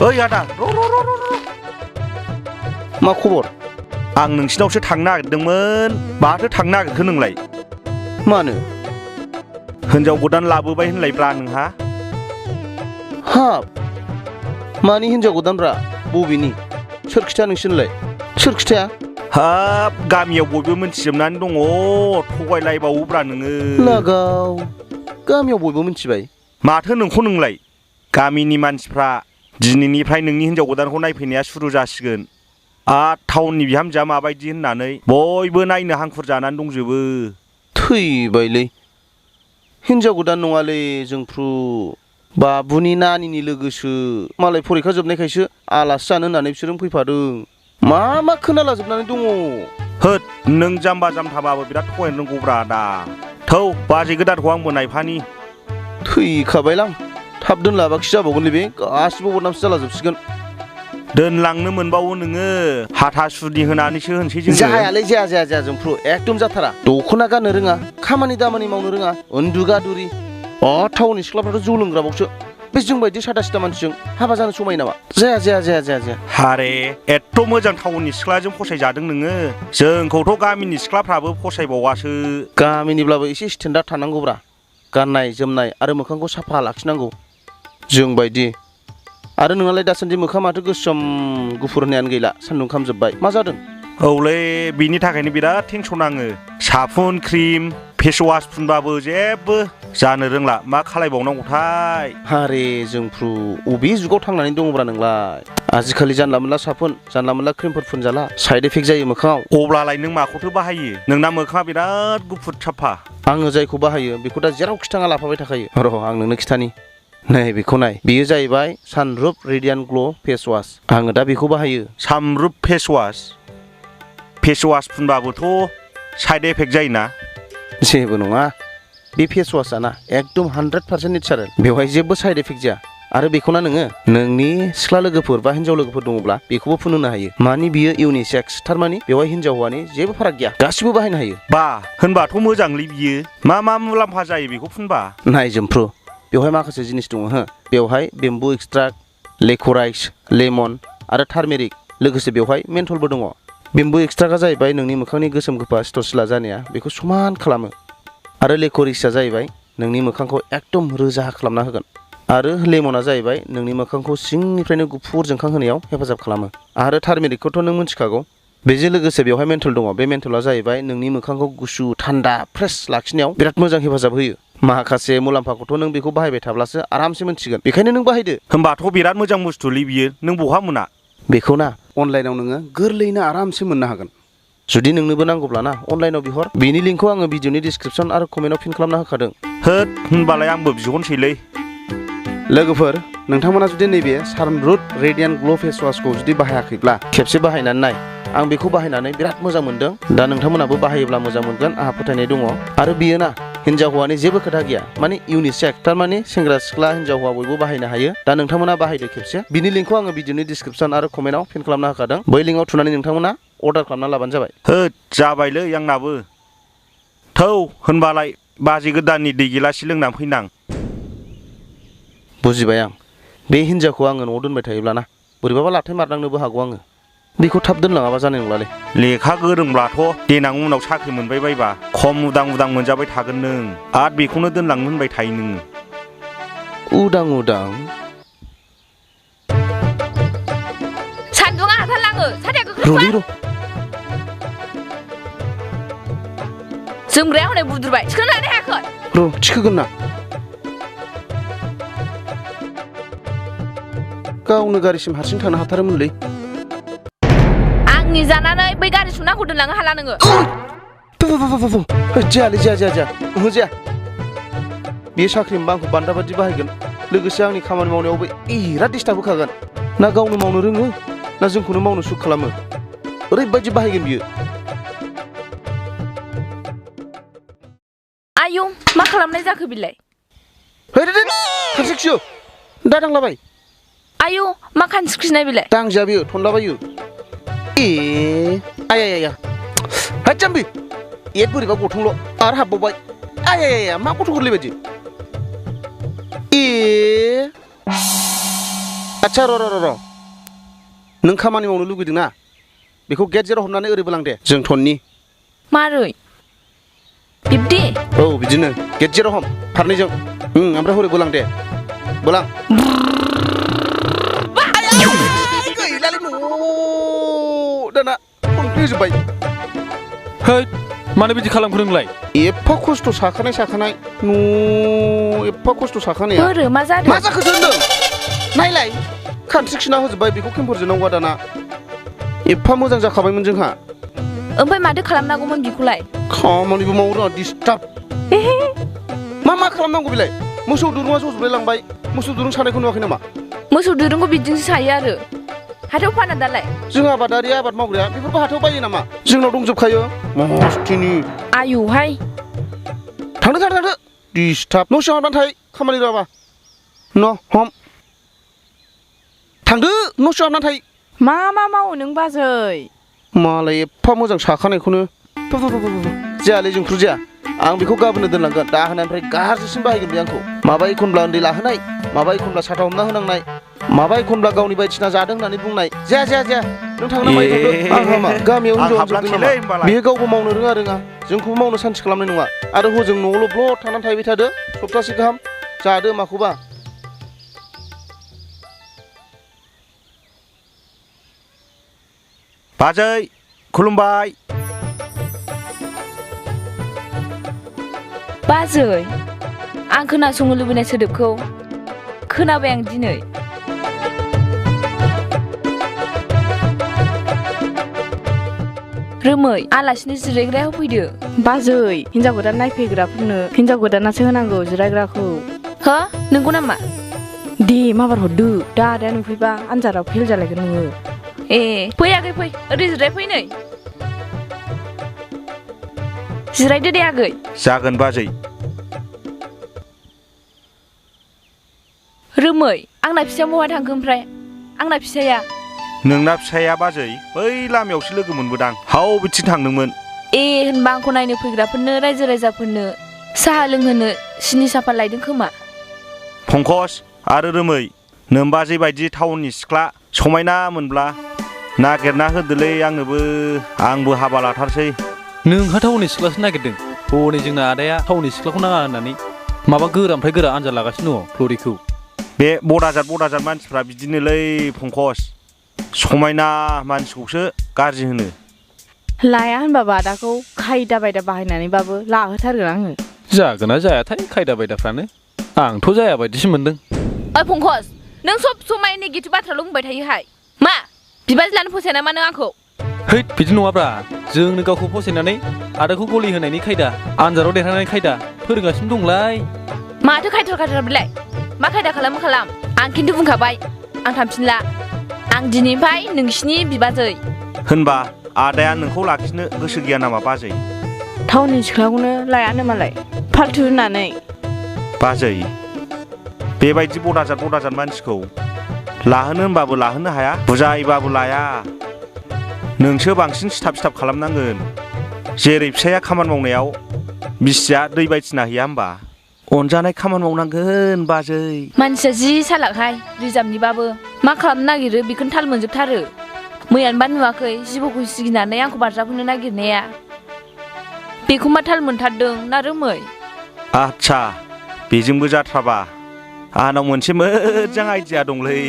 ओइ आदा र' मा खबर? आं नोंसिनावसो थांनो नागिरदोंमोन माथो थांनो नागिरखो नोंलाय? मानो? हिनजाव गोदान लाबोबाय होनलायब्रा नोंहा? हाब मानि हिनजाव गोदानब्रा बबेनि? सोर खिथा नोंसोरलाय? सोर खिथाया? हाब गामियाव बयबो मिथिजोबनानै दङ थगायलायबावोब्रा नोङो। लागाव गामियाव बयबो मिथिबाय। माथो नोंखौ नोंलाय? गामिनि मानसिफ्रा दिनैनिफ्राय नोंनि हिनजाव गोदानखौ नायफैनाया सुरु जासिगोन। टाउननि बिहामजोआ माबायदि होननानै बयबो नायनो हांखुर जानानै दंजोबो। थैबायलै हिनजाव गोदान नङालै जोंफ्रु बाबुनि नानिनि लोगोसो। मालाय फरिखा जोबनायखायसो आलासि जानो होननानै बिसोरजों फैफादों। मा खोनालाजोबनानै दङ। होद नों जाम्बा जाम्थाबाबो बिराद थगायनो रोंगौब्रा आदा। थौ बाजै गोदानखौ आंबो नायफानि। थैखाबायलां थाब दोनलाबाखि जाबावगोनलै बे गासिबो बदनामसो जालाजोबसिगोन। दोनलांनो मोनबावो नोङो हाथासुनि होनानैसो होनसै जोङो। जायालै जाया जोंफ्रु एकदम जाथारा। दख'ना गाननो रोङा खामानि दामानि मावनो रोङा उन्दुगादुरि। टाउननि सिख्लाफ्राथ' जौ लोंग्राबावसो। बे जोंबायदि सादा सिदा मानसिजों हाबा जानो समायो नामा? जाया। हारे एथ' मोजां टाउननि सिख्लाजों फसायजादों नोङो। जोंखौथ' गामिनि सिख्लाफ्राबो फसायबावासो। गामिनिब्लाबो एसे स्टेन्डार्ड थानांगौब्रा। गाननाय जोमनाय आरो मोखांखौ साफा लाखिनांगौ जोंबायदि। आरो नोंनालाय दासान्दि मोखाङा माथो गोसोम गुफुर होननायानो गैला सान्दुं खामजोब्बाय। मा जादों? औलै बिनि थाखायनो बिराद टेनसन आङो। साफुन क्रिम फेसवास फुनबाबो जेबो जानो रोंला। मा खालायबावनांगौथाय। हारे जोंफ्रु अबे जुगाव थांनानै दङब्रा नोंलाय? आजिखालि जानला मोनला साफुन जानला मोनला क्रिमफोर फुनजाला साइड इफेक्ट जायो मोखाङाव। अब्लालाय नों माखौथो बाहायो? नोंना मोखाङा बिराद गुफुर साफा। आङो जायखौ बाहायो बेखौ दा जेरावखि थाङा लाफाबाय थाखायो। र' आं नोंनो खिथानि। नै बेखौ नाय बेयो जाहैबाय सानरुप रेडियान ग्ल' फेसवास। आङो दा बेखौ बाहायो। सामरुप फेसवास फुनबाबोथ' साइड इफेक्ट जायोना? जेबो नङा बे फेसवासआ ना एकदम 100% नेचारेल। बेवहाय जेबो साइड इफेक्ट जाया। आरो बेखौना नोङो नोंनि सिख्ला लोगोफोर बा हिन्जाव लोगोफोर दङब्ला बेखौबो फुनहोनो हायो। मानि बियो इउनिसेक्स थारमानि बेवहाय हिन्जाव हौवानि जेबो फाराग गैया गासिबो बाहायनो हायो। बा होनबाथ' मोजांलै बियो। मा मुलाम्फा जायो बेखौ फुनबा? नाय जोंफ्रु बेवहाय माखासे जिनिस दङ हो। बेवहाय बेम्बु एक्सट्राक्ट लेकराइस लेमन आरो टार्मेरिक लोगोसे बेवहाय मेन्थलबो दङ। बेम्बु एक्सट्राक्टआ जाहैबाय नोंनि मोखांनि गोसोम गोफा सिथर सिला जानाया बेखौ समान खालामो। आरो लेकरिसआ जाहैबाय नोंनि मोखांखौ एकदम रोजा खालामना होगोन। आरो लेमना जाहैबाय नोंनि मोखांखौ सिंनिफ्रायनो गुफुर जोंखांहोनायाव हेफाजाब खालामो। आरो टार्मेरिकखौथ' नों मिथिखागौ। बेजों लोगोसे बेवहाय मेन्थल दङ। बे मेन्थला जाहैबाय नोंनि मोखांखौ गुसु थान्दा फ्रेस लाखिनायाव बिराद मोजां हेफाजाब होयो। माखासे मुलाम्फाखौथ' नों बेखौ बाहायबाय थाब्लासो आरामसे मोनथिगोन। बेखायनो नों बाहायदो। होमबाथ' बिराद मोजां बुस्थुलै बियो। नों बहा मोना? बेखौ ना अनलाइनाव नोङो गोरलैयैनो आरामसे मोननो हागोन। जुदि नोंनोबो नांगौब्ला ना अनलाइनाव बिहर। बेनि लिंकखौ आङो भिडिअनि डिसक्रिपसन आरो कमेन्टआव पिन खालामना होखादों। होद होनबालाय आंबो बिहरनोसैलै। लोगोफोर नोंथांमोना जुदि नैबे सानरुप रेडियान ग्ल' फेसवासखौ जुदि बाहायाखैब्ला खेबसे बाहायनानै नाय। आं बेखौ बाहायनानै बिराद मोजां मोनदों। दा नोंथांमोनाबो बाहायोब्ला मोजां मोनगोन आंहा फोथायनाय दङ। आरो बियो ना हिन्जाव हौवानि जेबो खोथा गैया। माने इउनिसेक्स थारमाने सेंग्रा सिख्ला हिन्जाव हौवा बयबो बाहायनो हायो। दा नोंथांमोना बाहायदो खेबसे। बिनि लिंकखौ आङो भिडिअनि डिसक्रिपसन आरो कमेन्टआव पिन खालामना होखादों। बै लिंकआव थुनानै नोंथांमोना अर्डार खालामना लाबानो जाबाय। होद जाबायलै आंनाबो। थौ होनबालाय बाजै गोदाननि दै गिलासि लोंनानै फैनां। बुजिबाय आं। बे हिन्जावखौ आङो न'आव दोनबाय थायोब्लाना बोरैबाबा लाथाय मारनांनोबो हागौ आङो। बेखौ थाब दोनलाङाबा जानाय नंलालै। लेखा गोरोंब्लाथ' देनां उनाव साख्रि मोनबाय बायबा खम उदां मोनजाबाय थागोन नों। आरो बेखौनो दोनलांनो होनबाय थायो नोङो। उदां सान्दुङा हाथारलाङो साथाया र'लै र' जोमग्राया हनै बुद्रुबाय थिखोनो हायाखै। र' थिखोगोन ना। गावनो गारिसिम हारसिं थांनो हाथारोमोनलै। आंनि जानानै बै गारि सुनाखौ दोनलांनो हाला नोङो। जाया ओहो जाया। बे साख्रि मोनबा आंखौ बान्दा बादि बाहायगोन। लोगोसे आंनि खामानि मावनायावबो बिराद डिस्टार्ब होखागोन। ना गावनो मावनो रोङो ना जोंखौनो मावनो सुख खालामो। ओरैबायदि बाहायगोन बियो। आयौ मा खालामनाय जाखो बिलाय? खानस्रिखियो दा दांलाबाय। आयौ मा खानस्रिखिनाय बिलाय? दांजाया बियो थनलाबायो। आया हाय जाम्बि एद बोरैबा गथंल' आरो हाबबावबाय। आया मा गथ' गोरलै बायदि। आच्छा र' नों खामानि मावनो लुगैदों ना बेखौ गेट जेराव हमनानै ओरै बोलां दे जों थननि मारै बिब्दि औ बिदिनो गेट जेराव हम फारनैजों ओमफ्राय हरै बोलां दे बोलां गैलालै न' दाना फैजोब्बाय है मानो बिदि खालामखो नोंलाय एफा खस्थ' साखानाय न' एफा खस्थ' साखानाया बोरो मा जादों मा जाखो होनदों नायलाय खानस्रि खिना होजोब्बाय बेखौ केम्फरजों नांगौआ दाना एफा मोजां जाखाबायमोन जोंहा ओमफ्राय माथो खालामनांगौमोन बिखौलाय खामानिबो मावो रोङा डिस्टार्ब मा खालामनांगौ बेलाय मोसौ दुरुङा जजोबलाय लांबाय मोसौ दुरुं सानायखौ नुवाखै नामा मोसौ दुरुंखौ बिदिजोंसो सायो आरो हाथायाव फाना दालाय जों आबादारि आबाद मावग्राया बेफोरखौ हाथायाव बायो नामा जोंनाव दंजोबखायो मस्तिनि आयुहाय थांदो डिस्टार्ब न' सिङाव हाबनानै थायो खामानि रोङाबा न' हम थांदो न' सिङाव हाबनानै थायो मा मावो नों बाजै मालाय एफा मोजां साखानायखौनो जायालै जोंख्रु जाया आं बेखौ गाबोननो दोनलांगोन दाहोनानिफ्राय गाज्रिसिन बाहायगोन बे आंखौ माबा एखनब्ला उन्दै लाहोनाय माबा एखनब्ला साथा हमना होनांनाय माबा एखनब्ला गावनि बायदिसिना जादों होननानै बुंनाय जाया नों थांनो माइ थांदो आंहा मा गामियाव हिनजाव जोबदों नामा बेयो गावबो मावनो रोङा जोंखौबो मावनो सान्थि खालामनाय नङा आरो हजों न'आवल' ब्लद थानानै थाहैबाय थादो सप्तासे गाहाम जादो माखौबा बाजै खुलुमबाय बाजै आं खोनासंनो लुबैनाय सोदोबखौ खोनाबाय आं दिनै रोमै आलासिनो जिरायग्राया होफैदो बाजै हिनजाव गोदान नायफैग्राफोरनो हिनजाव गोदानासो होनांगौ जिरायग्राखौ हो नंगौ नामा दे माबार हरदो दा आदाया नुफैबा आनजादाव फेल जालायगोन नोङो ए फै आगै फै ओरै जिरायफै नै जिरायदो दे आगै जागोन बाजै रोमै आंना फिसाया बहा थांखो ओमफ्राय आंना फिसाया नोंना फिसाया बाजै बै लामायावसो लोगो मोनबोदां हाव बिथिं थांदोंमोन ए होनबा आंखौ नायनो फैग्राफोरनो रायजो राजाफोरनो साहा लोंहोनो सिनि साफा लायदों खोमा फंकस आरो रोमै नोमबाजै बायदि टाउननि सिख्ला समायना मोनब्ला नागिरना होदोलै आंबो हाबा लाथारसै नोंहा टाउननि सिख्लासो नागिरदों हनै जोंना आदाया टाउननि सिख्लाखौ नाङा होननानै माबा गोरानिफ्राय गोरा आनजाद लागासिनो दङ फ्लरिखौ बे बदाजाद मानसिफ्रा बिदिनोलै फंकस समायना मानसिखौसो गाज्रि होनो लाया होनबाबो आदाखौ खायदा बायदा बाहायनानैबाबो लाहोथारगोन आङो जागोना जायाथाय खायदा बायदाफ्रानो आंथ' जाया बायदिसो मोनदों ओइ फंकस नों सब समाय नेगेटिभ बाथ्राल' बुंबाय थायोहाय मा बिबाजै लानो फसाया नामा नों आंखौ है बिदि नङाब्रा जोंनो गावखौ फसायनानै आदाखौ गलि होनायनि खायदा आनजादाव देरहानायनि खायदा फोरोंगासिनो दंलाय माथो खायथार बिलाय मा खायदा खालाम आं खिन्थु बुंखाबाय आं थांफिनला आं दिनैनिफ्राय नोंसिनि बिबाजै होनबा आदाया नोंखौ लाखिनो गोसो गैया नामा बाजै टाउननि सिख्लाखौनो लायानो मालाय फाल्थु होननानै बाजै बेबायदि बदाजाद मानसिखौ लाहोनो होनबाबो लाहोनो हाया बुजायबाबो लाया नोंसो बांसिन सिथाब खालामनांगोन जेरै फिसाया खामानि मावनायाव बिसिया दै बायदिना हैया होमबा अनजानाय खामानि मावनांगोन बाजै मानसिया जि सालाकहाय रिजार्भनिबाबो मा खालामनो नागिरो बेखौनो थाल मोनजोबथारो मैयानोबा नुवाखै जिबौखौ सिगिनानै आंखौ बारजाबहोनो नागिरनाया बेखौ मा थाल मोनथारदों ना रोमै आच्छा बेजोंबो जाथ्राबा आंनाव मोनसे मोजां आइडिया दंलै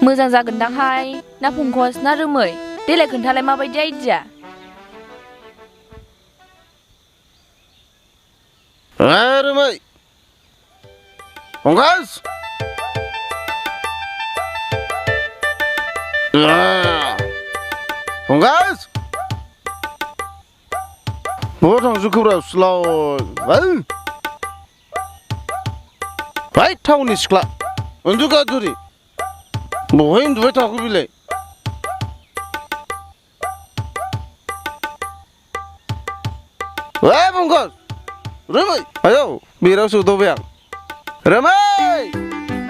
मोजां जागोनदांहाय ना फंकस ना रोमै देलाय खोन्थालाय माबायदि आइडिया रोमै फंकस फंकस बहा थांजोबखोब्रा सिलाव है टाउननि सिख्ला उन्दुगादुरि बहाय उन्दुबाय थाखो बिलाय फंकस रोमै आयौ बेराव सोदावबाय आं रोमै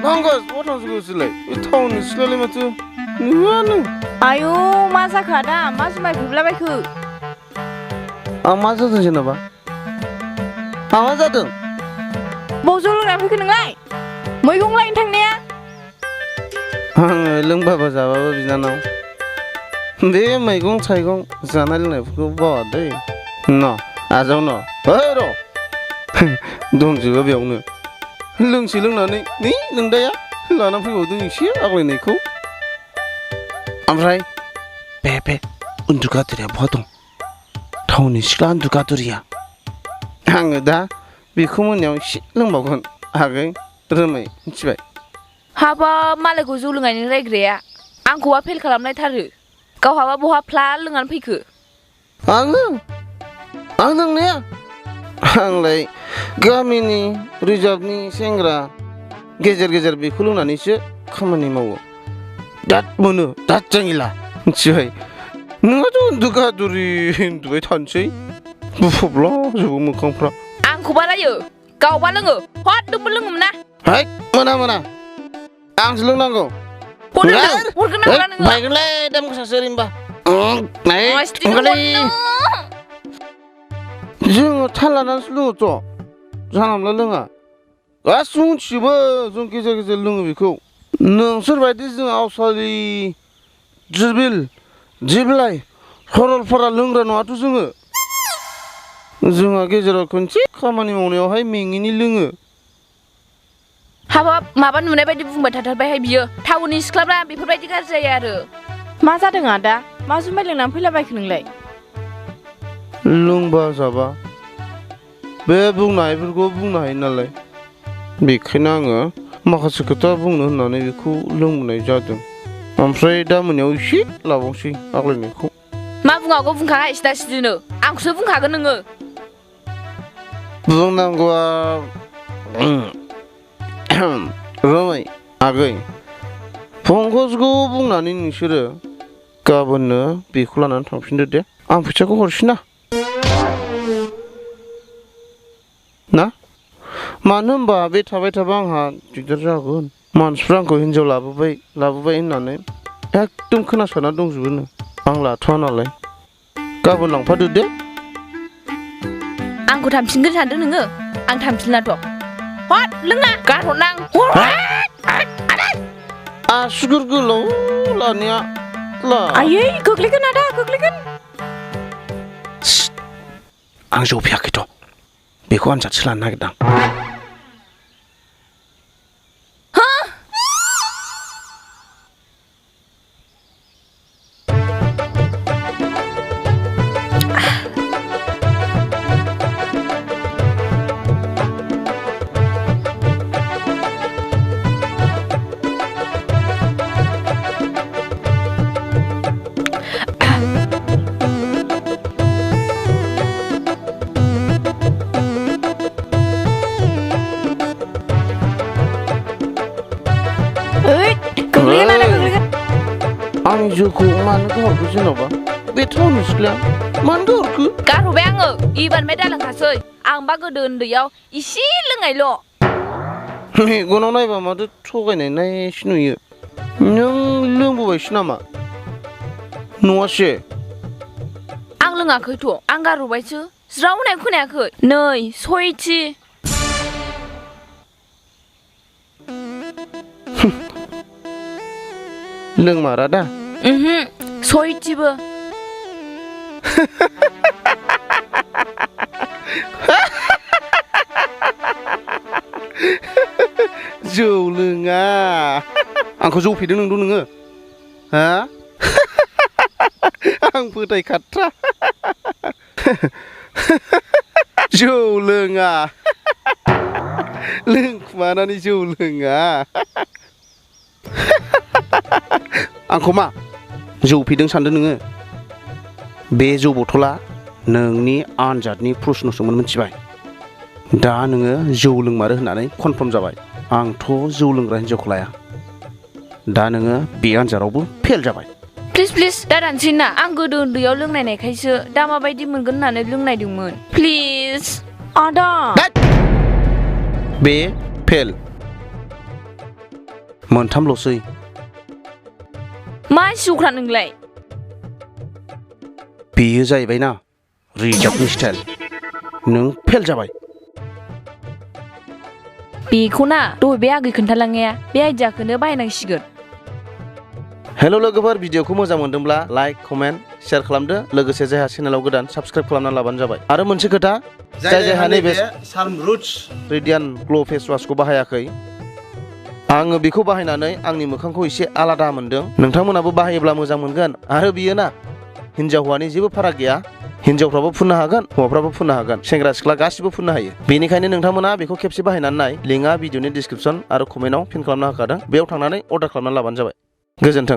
फंकस बहा थांजोबखोसैलाय बे टाउननि सिख्लालाय माथो नुवानो आयौ मा जाखो आदा मा जुमाय फेब्लाबायखो आं मा जादों जेनेबा आं मा जादों बाव जौ लोंनानै फैखो नोंलाय मैगं लायनो थांनाया आङो लोंबाबो जाबाबो बिनानाव बे मैगं थाइगं जानाय लोंनायफोरखौ बावा दै न' आजाव न' र' दंजोबो बेयावनो लोंसे लोंनानै नै नोंदाया लाना फैबावदों एसे आग्लायनायखौ ओमफ्राय बे उन्दुगादुरिया बहा दं टाउननि सिख्ला उन्दुगादुरिया आङो दा बेखौ मोनायाव एसे लोंबावगोन आगै रोमै मिथिबाय हाबाब मालायखौ जौ लोंनायनि रायग्राया आंखौबा फेल खालामलायथारो गावहाबा बहा फ्ला लोंनानै फैखो आं लोंनाया आंलाय गामिनि रिजार्भनि सेंग्रा गेजेर गेजेर बेखौ लोंनानैसो खामानि मावो दाद मोनो दाद जांगिला मिथिबाय नोंहाथ' उन्दुगादुरि उन्दुबाय थानोसै बुफबला जोबो मोखांफ्रा आंखौबा रायो गावबा लोङो हरदोंबो लोङोमोन ना है मोना आंसो लोंनांगौ हरगोन ना हरा नोङो बायगोनलै दाम गोसासो ओरैनोबा जोङो थाल लानानैसो लोङोथ' जानला लोङा गासिबो मिथिजोबो जों गेजेर गेजेर लोङो बेखौ नोंसोर बायदि जों आवसालि दिबिलाइ सरलपारा लोंग्रा नङाथ' जोंहा गेजेराव खनसे खामानि मावनायावहाय मेङैनि लोङो हाबाब माबा नुनाय बायदि बुंबाय थाथारबायहाय बियो टाउननि सिख्लाफ्रा बेफोरबायदि गाज्रि जायो आरो मा जादों आदा मा जुमाय लोंनानै फैलाबायखो नोंलाय लोंबा जाबा बे बुंनायफोरखौ बुंनो हायो नालाय बेखायनो आङो माखासे खोथा बुंनो होननानै बेखौ लोंबोनाय जादों ओमफ्राय दा मोनायाव एसे लाबावसै आग्लायनायखौ मा बुङागौ बुंखाङा सिदा सिदिनो आंखौसो बुंखागोन नोङो बुंनांगौआ रोमै आगै पंकजखौ बुंनानै नोंसोरो गाबोननो बेखौ लानानै थांफिनदो दे आं फैसाखौ हरसिना ना मानो होनबा बे थाबाय थाबा आंहा दिगदार जागोन मानसिफ्रा आंखौ हिन्जाव लाबोबाय होननानै एकदम खोनासंना दंजोबोनो आं लाथ'वा नालाय गाबोन लांफादो दे आंखौ थांफिनगोन सानदों नोङो आं थांफिनलाथ' हट लोङा गारहरनां आसुगुर गोलाव लानाया आयै गोग्लैगोन आदा गोग्लैगोन आं जौ फैयाखैथ' बेखौ आनजादसो लानो नागिरदां गोग्लैगोन आदा गोग्लैगोन आंनि जौखौ मानो गोहरखो जेन'बा बे टाउननि सिख्लाया मानो गोहरखो गारहरबाय आङो एबारनिफ्राय दालोंखासै आंबा गोदो उन्दैयाव इसे लोंनायल' मेगनाव नायबा माथो थगायनाय नायसो नुयो नों लोंबोबायसो नामा नङासे आं लोङाखैथ' आं गारहरबायसो ज्राव होननाय खोनायाखै नै सयथि लोंमारा दा सयथिबो जौ लोङा आंखौ जौ फेदों नंदों नोङो हा आं फोथायखाथ्रा जौ लोङा लोंखुमानानै जौ लोङा आंखौ मा जौ फेदों सानदों नोङो बे जौ बथला नोंनि आनजादनि प्रश्नसोमोन मिथिबाय दा नोङो जौ लोंमारो होननानै कनफार्म जाबाय आंथ' जौ लोंग्रा हिन्जावखौ लाया दा नोङो बे आनजादावबो फेल जाबाय प्लिज दा दानसै ना आं गोदो उन्दैयाव लोंनायखायसो दा माबायदि मोनगोन होननानै लोंनायदोंमोन प्लिज आदा बे फेल मोनथामल'सै मा सिउख्रा नोंलाय बेयो जाहैबायना रिजार्भनि स्टाइल नों फेल जाबाय बेखौ ना दहाय बे आगै खोन्थालांनाया बे आइडियाखौनो बाहायनांसिगोन हेल' लोगोफोर भिडिअखौ मोजां मोनदोंब्ला लाइक कमेन्ट शेयार खालामदो लोगोसे जायहा चेनेलाव गोदान साबस्क्राइब खालामना लाबानो जाबाय आरो मोनसे खोथा जायहा नैबे सार्म रुट्स रेडियान्ट ग्ल' फेस वाशखौ बाहायाखै आङो बेखौ बाहायनानै आंनि मोखांखौ एसे आलादा मोनदों नोंथांमोनाबो बाहायोब्ला मोजां मोनगोन आरो बियो ना हिन्जाव हौवानि जेबो फाराग गैया हिन्जावफ्राबो फुननो हागोन हौवाफ्राबो फुननो हागोन सेंग्रा सिख्ला गासिबो फुननो हायो बेनिखायनो नोंथांमोना बेखौ खेबसे बाहायनानै नाय लिंकआ भिडिअनि डिसक्रिपसन आरो कमेन्टआव पिन खालामना होखादों बेयाव थांनानै अर्डार खालामना लाबानो जाबाय गोजोन्थों।